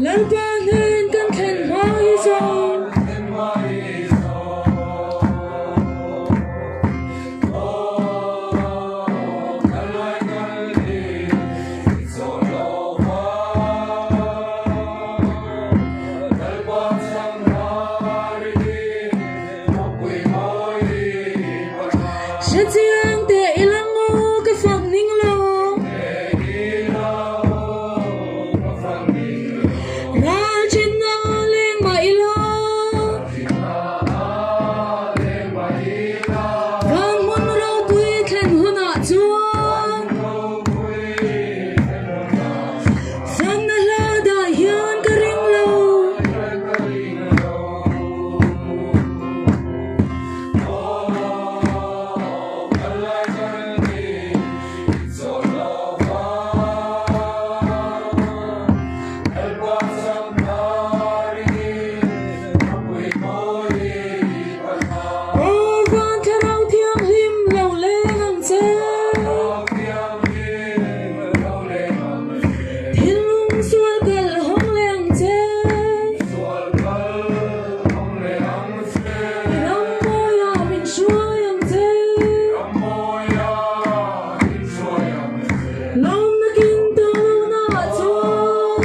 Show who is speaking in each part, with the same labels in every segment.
Speaker 1: Lalpa hnen kan thlen hma hi zawng. Hrechiang teh i lang aw ka fak ning lo. Ral thenna leng mah i la. Van hmun ropui thlen hunah chuan. Fanna hla dah hian ka ring lo. Aw van thlarau thianghlim lo leng ang che. Thinlung sual kal hawng leh ang che. Ram mawiah min hruai ang che. Lawmna kin tawh lohna ah chuan.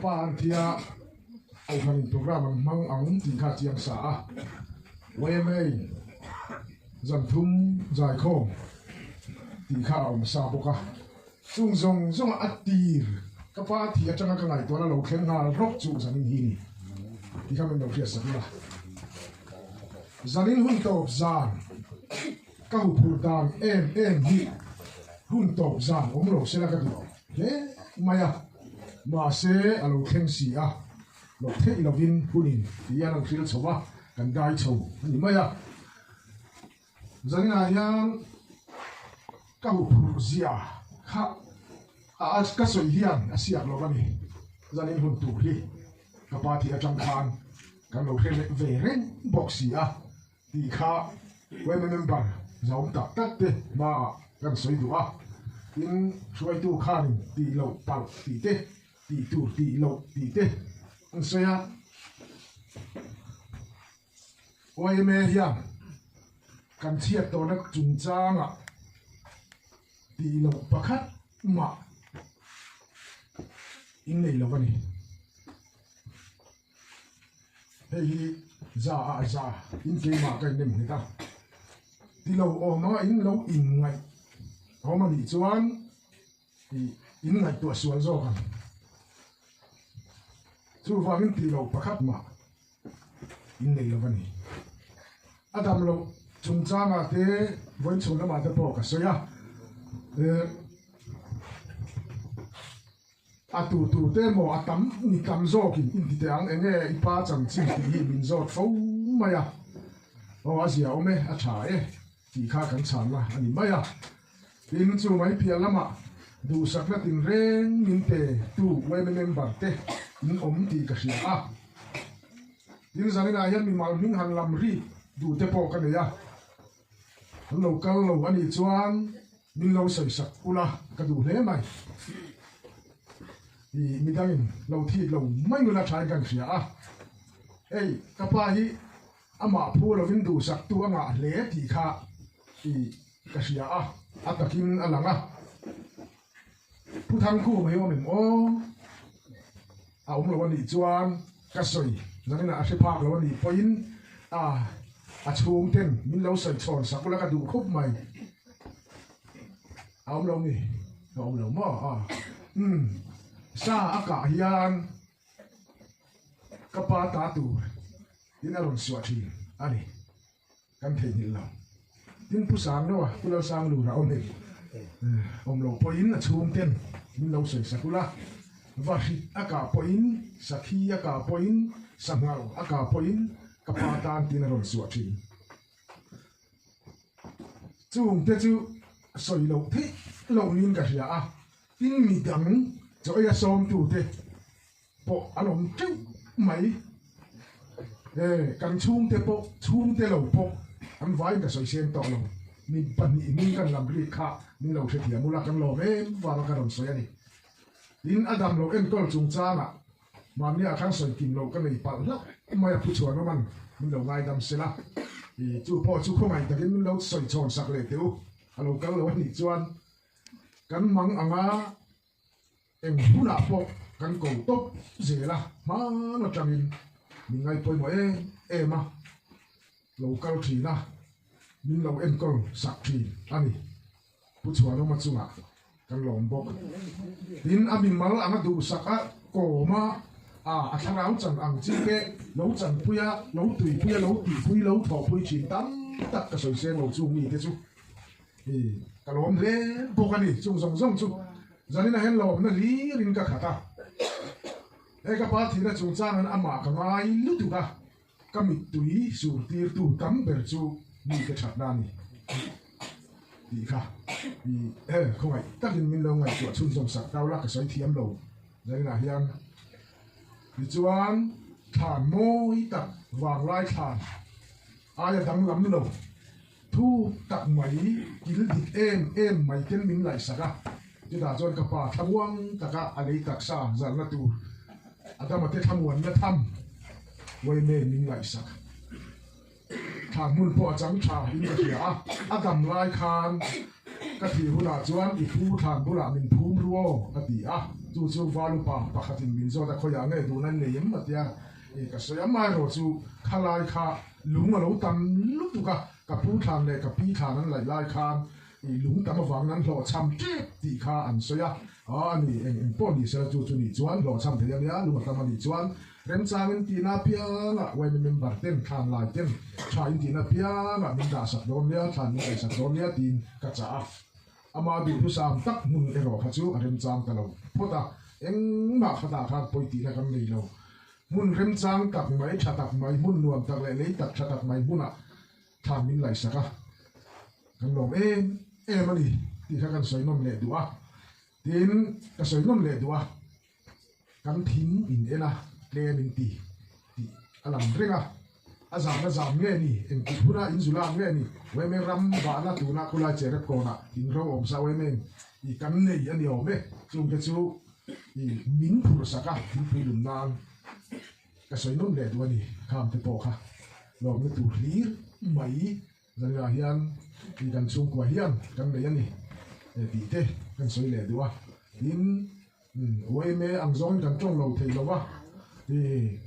Speaker 2: pa an thi a, Kohhranin programme an hmang ang tih kha a chiang sa a. YMA in zan thum zaikhawm tih kha a awm sa bawk a. Chung zawng zawng a tir ka pa a thih atanga ka ngaihtuahna lo thleng nghal rawk chu zanin hi ni tih kha min lo hriatsak ila. Zanin hun tawp zan ka huphurh dan em em hi hun tawp zan awm lo sela ka duh hle mai a, mahse a lo thleng si a, lo theih lovin hunin ti hian an hril chho a, kan dai chho a ni mai a. Zaninah hian ka huphurh zia kha a ka sawi hian a siak lo a ni. Zanin hun tur hi ka pa thih atang khan kan lo hre ve reng bawk si a tih kha yma member zawm tak tak te hmaah kan sawi duh a. Tin, hruaitu khanin tih loh palh tih te, tih tur tih loh tih te an sawi a. Yma hian kan chhiat tawhna chungchangah tih loh pakhat mah in nei lo a ni. Hei hi za a za in keimah ka innem nghet a, ti lo awm anga in lo inngaih awm a nih chuan ih in ngaihtuah sual zawk ang. Chuvangin tih loh pakhat mah in nei lo a ni. A dam loh chungchangah te vawiin chhun lamah te pawh ka sawi a, eh a tu tu te emaw a tam ni tam zawkin in ti teh ang enge i pa chanchin tih hi min zawt fo mai a, aw a zia awm e a tha e tih kha kan chhanna a ni mai a. Tin, chu mai piah lamah duhsakna tinreng min pe tu yma member te in awm tih ka hria a. Tin, zaninah hian mimal hming han lam rik duh te pawh ka nei a. An lo kal lo a nih chuan min lo sawisak ula ka duh hle mai. I midangin lo thik lo mai ula thain kan hria a. Hei, ka pa hi amah phu lovin duhsaktu a ngah hle tih kha i ka hria a, a takin a lang a. Pu Thangkhum hi awm em aw? A awm lo a nih chuan ka sawi zaninah a hre phak lo a nih pawhin a a chhungten min lo sawi chhawn sak ula ka duh khup mai. A awm lo mi? A awm lo maw? A umm sa a kah hian ka pa ta tur in a rawn suah thin a ni. Kan theihnghilh lo. Tin Pu Sangloa, Pu Lalsanglura awm hei awm lo pawhin a chhungten min lo sawi sak ula, Vahrit a kah pawhin, Sakhi a kah pawhin, Sanghal a kah pawhin ka pa tan tin a rawn suah thin. Chungte chu sawi loh theih loh niin ka hria a, tin midang chaw ei a sawmtute pawh an awm teuh mai. E, kan chhungte pawh, chhungte lo pawh an vaiin ka sawi seng tawh lo. Mi pahnih hming kan lam rik kha min lo hrethiam ula kan lawm em vanga ka rawn sawi a ni. Tin, a dam lo enkawl chungchangah mahniah khan sawi kim loh ka nei palh hlauh mai a, Pu Chhuanawman min lo ngaidam sela. I, chu pawh chu khawngaih takin min lo sawi chhawn sak leh teh u. A lo kal lo a nih chuan kan mang anga Eng hunah pawh kan ko tawp zel a, hman atangin min ngaipawimawh em em a, lo kal thin a, min lo enkawl sak thin a ni. Pu Chhuanawma chungah kan lawm bawk. Tin, a mimal anga duhsak a kawm a, a thlarau chan ang chi te lo chanpui a, lo tuipui a, lo tihpui, lo thawhpui thin tam tak ka sawi seng lo chung mite chu. I ka lawm hle bawk a ni, chung zawng zawng chu zanin ah hian lawmna hlir in ka khat a, he ka pa thihna chungchang hian amah ka ngai lutuk a, ka mittui sur tir tu tam ber chu mi te thatna a ni tih kha i he khawngaih takin min lo ngaihtuah chhunzawm sak tau la ka sawi thiam lo zanin ah hian tichuan thlan mawi tak vanglai thlan aia danglam lo. Thu tak mai, kil dik em em mai ten min laihsak a, chutah chuan ka pa thlamuang taka a lei taksa zalhna tur Adama te thlamuanna tham Wayne min laihsak. Thlan hmun pawh a chang tha in ka hria a, a dam lai khan ka thih hunah chuan i pu thlan bulah min phum ru aw a ti a. Chu chu Valupa pakhatin min zawt a, khawiah nge duhna an nei em a tia ka sawi a, amaherawh chu khalai kha lung a lo tam lutuk a, ka pu thlan leh ka pi thlan an laih lai khan lung tam avangin an hlawhchham tep tih kha an sawi a, a ni eng eng pawh ni sela chu chu nih chuan hlawhchham thei a nia, lung a tam a nih chuan remchangin tihna apiangah yma member ten thlan lai ten tha in tihna apiangah min dahsak dawn nia, thlan min ngaihsak dawn nia tiin ka chah a. Amah duhthusam tak hmun erawh kha chu a remchang ta lo phawt a, engmah khatah khan pawi tihna kan nei lo. Hmun remchang tak mai, tha tak mai, hmun nuam tak leh lei tak tha tak mai hmunah thlan min laihsak a, kan lawm em em a ni tih kha kan sawi nawm leh duh a. Tin, ka sawi nawm leh duh a. Kan thing in en a, tlem in ti tih a lang reng a, a zam a zam nge ni, engtik huna in zu lak nge ni, Weme ram vahna tuna khulai che rep kawnah in ro awm sa Weme i kan nei a ni awm e, chungte chu i min phurh sak a, thingpui lum nan ka sawi nawn leh duh a ni, kham te pawh kha lawmna tur hlir mai. Zanriah hian i kan chhungkua hian kan nei a ni tih te kan sawi leh duh a, tin yma ang zawngin kan tawng lo thei lo va, i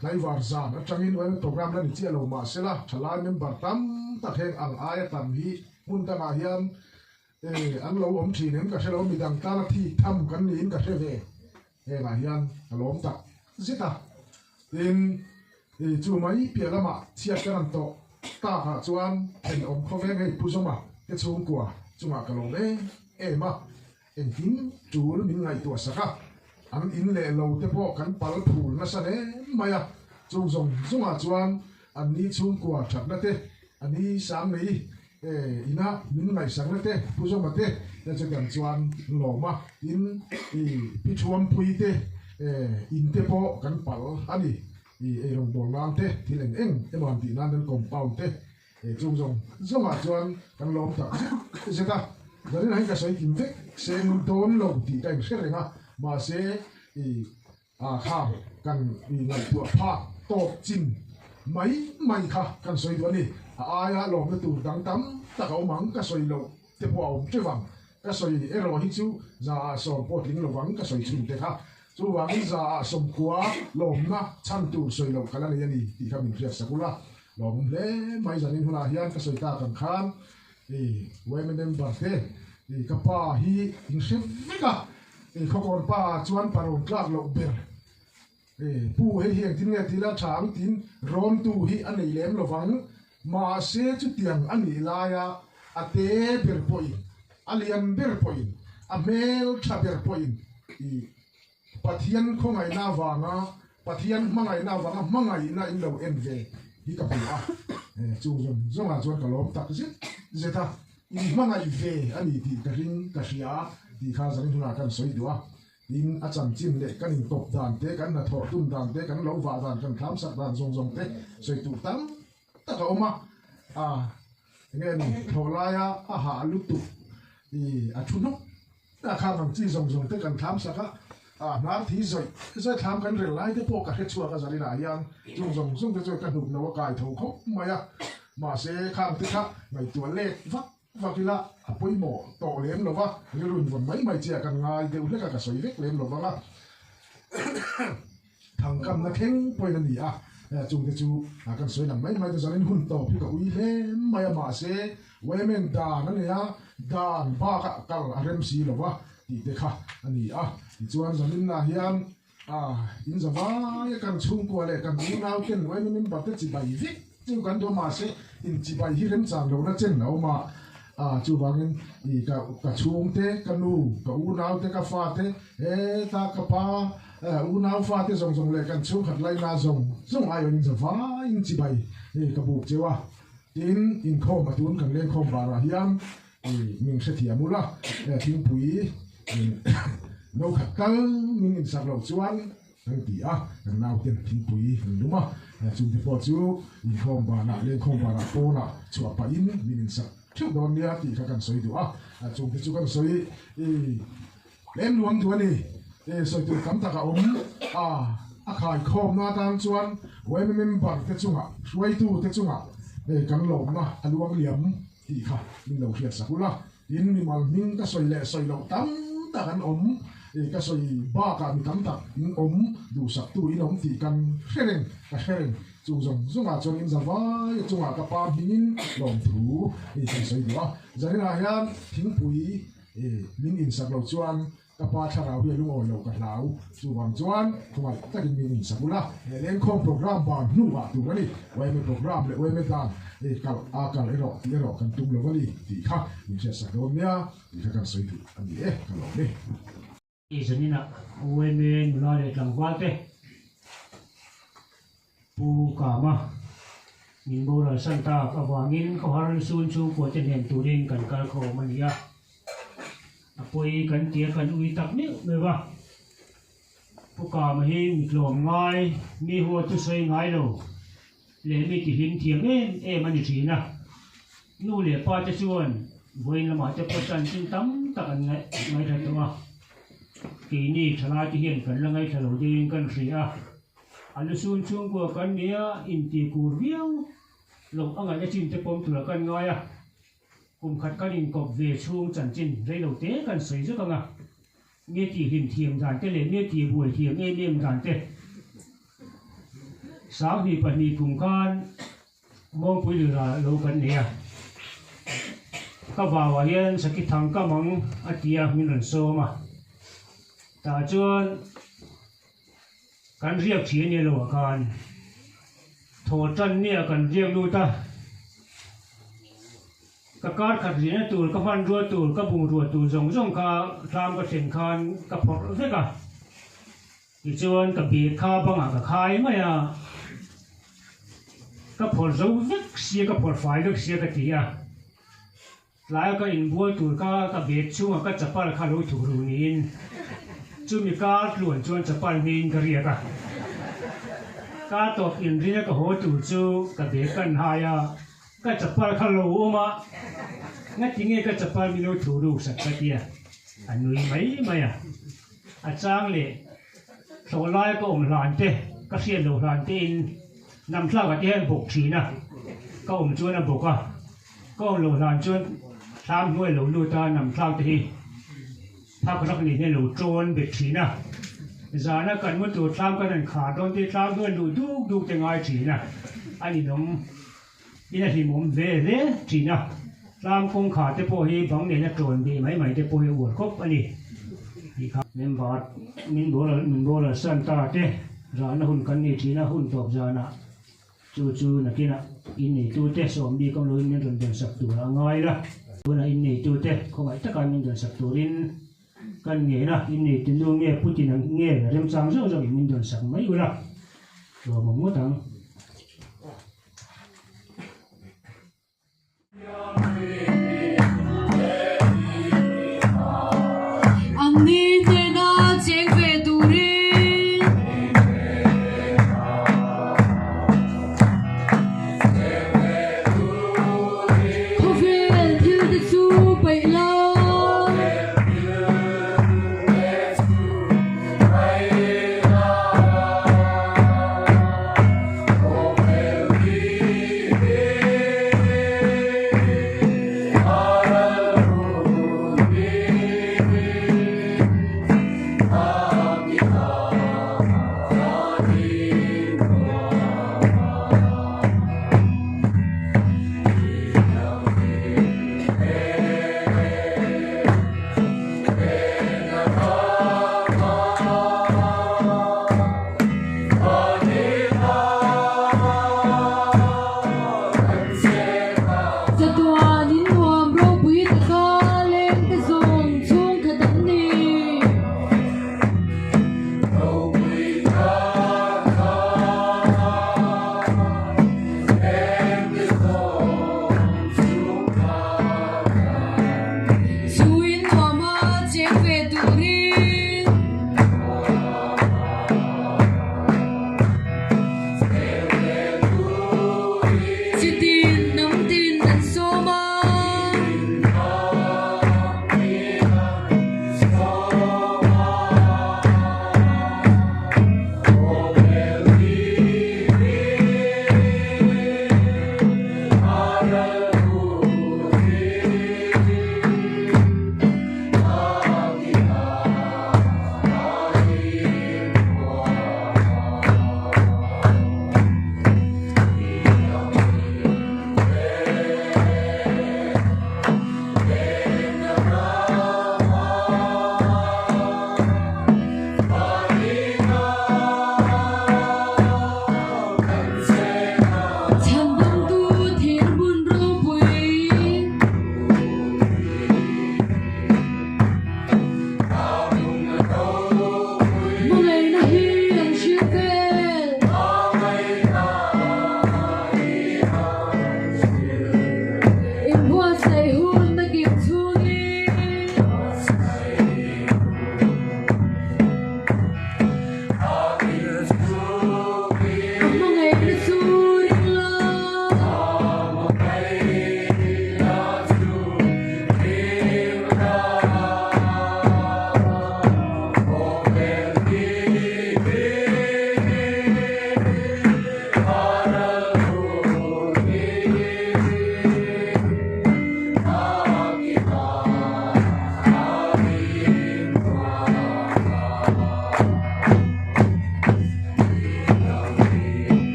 Speaker 2: tlaivar zan atangin yma program la ni chiah lo mahsela thalai member tam tak heng ang aia tam hi hmun dangah hian an lo awm thin em ka hre lo, midang tana thik tham kan niin ka hre ve. Hengah hian ka lawm tak zet a, tin i chu mai piah lamah chhiat ka rawn tawh takah chuan thenawm khawveng hei Pu Zawma te chhungkua chungah ka lawm em em a, engkim tul min ngaihtuah sak a, an in leh lo te pawh kan pal phul nasa hle mai a, chung zawng zawngah chuan an ni chhungkua thatna te a ni sang nei Ina min ngaihsakna te, Pu Zawma te te chu kan chuan lawm a, tin i Pi Thuampui te in te pawh kan pal a ni. I eirawng bawl nan te, thil eng eng emaw han tih nan kan compound te chung zawng zawngah chuan kan lawm tak zet zet a. Zanin ah hian ka sawi kim vek seng dawn lo tih ka inhre reng a, mahse i A kha kan ngaihtuah phak tawk chin mai mai kha kan sawi duh a ni. A aia lawmna tur dang tam tak a awm ang, ka sawi loh te pawh a awm teuh ang. Ka sawi erawh hi chu 110 pawh tling lovang ka sawi chhun te kha. Chuvangin 190 lawmna chhan tur sawi loh ka la nei a ni tih kha min hriat sak ula. Lawmawm hle mai zanin hunah hian ka sawi tak ang khan i yma member te i ka pa hi in hre vek a. I khawkawn pa chuan parawn tlak loh ber e pu hei hi engtin nge tila tha ang tiin rawntu hi a nei lem lovang mahse chutiang a nih laia a te ber pawhin a lian ber pawhin a hmel tha ber pawhin i Pathian khawngaihna avanga Pathian hmangaihna avanga hmangaihna in lo en ve hi ka hmu a chung zawng zawngah chuan ka lawm tak zet zet a. In hmangaih ve a ni tih ka ring ka hria tih kha zanin hunah kan sawi duh a, tin a chanchin leh kan inkawp dan te, kan hnathawh tum dan te, kan lo vah dan, kan thlamsak dan zawng zawng te sawi tur tam tak a awm a, a enge ni thlawh laia a hah lutuk i a thu hnawk a kha ang chi zawng zawng te kan thlamsak a, a hnar thi zawih zawih thlam kan rel lai te pawh ka hre chhuak a zaninah hian chung zawng zawng te chuan ka hnuk lo a kai tho khawp mai a. Mahse, khang te kha ngaihtuah let vak vak ila a pawimawh tawh lem lo va, rilru invawn mai mai chiah kan ngai deuh hlek a, ka sawi vek lem lo vang a, thangkamna thleng pawhin a ni a, chungte chu kan sawi lang mai mai te zanin hun tawp hi ka ui hle mai a, mahse, women dan a nei a, dan bakah kal a rem si lo va tih te kha a ni a, tichuan zaninah hian A, in za vai a kan chhungkua leh kan unau ten yma member te chibai vek chu kan duh a mahse in chibai hi remchang lohna chen a awm a, a chuvangin i ka ka chhungte ka nu ka unau te ka fa te heta ka pa unau fa te zawng zawng leh kan chhungkhat laina zawng zawng aiawh in za vai in chibai i ka buk cheu a, tin inkhawm a tun kan lengkhawm varah hian I min hrethiam ula, thingpui no khat kal min insak loh chuan kan ti a, kan nauten thingpui an lum a, chungte pawh chu inkhawm banah lengkhawm banah pawnah chhuah pahin min insak theuh dawn nia tih kha kan sawi duh a, chungte chu kan sawi i lem nuam duh a ni, sawi tur tam tak a awm a, a khaikhawmna atan chuan yma member te chungah hruaitu te chungah kan lawmna a luang liam. Tih kha min lo hriat sak ula, tin mimal hming ka sawi leh sawi loh tam tak an awm. Ka sawi bakah mi tam tak in awm duhsaktu in awm tih kan hre reng, ka hre reng. Chung zawng zawngah chuan in za vai a chungah ka pa hmingin lawmthu i kan sawi duh a. Zaninah hian thingpui min insak lo chuan Ka pa thlarau hi a lungawi lo ka hlau, chuvang chuan khawngaih takin min insak ula, he lengkhawm program ban hnuah tur a ni, yma program leh yma dan kal a kal erawh tih erawh kan tum lo a ni tih kha min hriatsak dawn nia tih kha kan sawi duh a ni e, ka lawm e.
Speaker 3: Zaninah yma nula leh tlangval te Pu Kama, min boral san tak avangin khawhar sun chhungkua te hnen turin kan kal khawm a ni a. A pawi kan tia kan ui tak meuh meuh a. Pu Kama hi mi tlawm ngai, mi huat chu sawi ngai lo leh mi ti hlim thiam em em a ni thin a. Nu leh pa te chuan vawiin lamah te pawh chanchin tam tak an ngaihthla tawh a. Keini thalai te hian kan la ngaihthla lo deuhin kan hria a. A lusun chhungkua kan nia inti kur viau loh a ngaihna chin te pawm tura kan ngai a, kum khat kan inkawp ve chhung chanchin reilo te kan sawi zek ang a, mi tih hlim thiam dan te leh mi tih buai thiam em em dan te 22 kum khan Mawngpui lira lo kan nei a, ka vauah hian Saki Thangkamang a tia min rawn sawm a, tah chuan. Kan riak thi a nia lo ah khan thaw tan nia kan riak lut a, ka kar khat rihna tur ka hmanrua tur ka bungrua tur zawng zawng kha thlam ka thlen khan ka phawrh vek a, tichuan ka bag kha bangah ka khai mai a, ka phawrh zo vek sia ka phawrh fai vek sia ka ti a. Tlaia ka inbual tur kha ka bag chhungah ka chapal kha lo thuk ru niin chumi kar tluan chuan chapal hmeiin ka riak a. Kar tawp inrina ka haw tur chu ka bag kan hai a, ka chapal kha lo awm a, ngatinge ka chapal min lo thu ruk sak ka tia, a nui mai mai a. A chang leh thlawh laia ka awm hlan te, ka hriat loh hlan tein namthlakah te hian bawk thin a, ka awm chuan a bawk a. Ka awm loh hlan chuan thlam hnuai lo lut a nam thlak te hi phak rak ni hian lo tawn bet thin a, zana kan mu tur thlam kan han khar dawn te thlam hnuai luh duk duk te ngai thin a, a ninawm in a hlimawm ve hle thin a, thlam kawngkhar te pawh hi bang nena tawn beh mai mai te pawh hi a uar khawp a ni tih kha. Member min boral min boral san ta te ralna hun kan nei thin a, hun tawp zanah Chu chu nakinah inneitute sawm bik awm loin min rawn dawnsak tur a ngai la. Tunah inneitute khawngaih taka min dawnsak turin kan ngen a, inneitu nu nge Putin ang nge remchang zawk zawkin min dawnsak mai ula tlawmawm ngawt ang.
Speaker 1: An ni hnena cheng ve turin. Khawvel thil te chu paih la.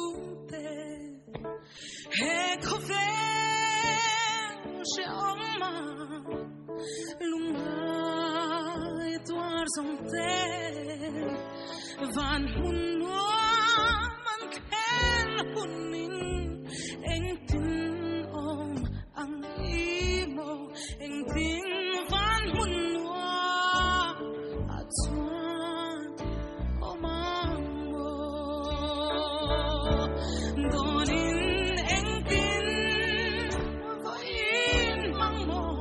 Speaker 1: chhungte he khawvel hrehawm a lungngai tuar zawng te van hmun nuam an thlen hunin engtin awm ang i maw engtin van hmun nuam ah chuan awm ang maw dawnin engtin vawiin hmang maw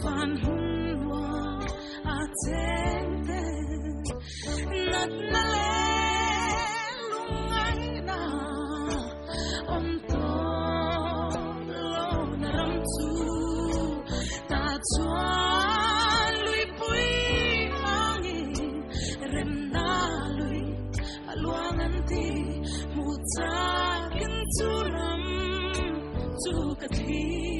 Speaker 1: van hmun nuam a cheng te natna leh lungngaihna awm tawh lo na ram chu ta chuan luipui angin remna lui a luang an ti hmuh chakin chu ram chu ka thlir.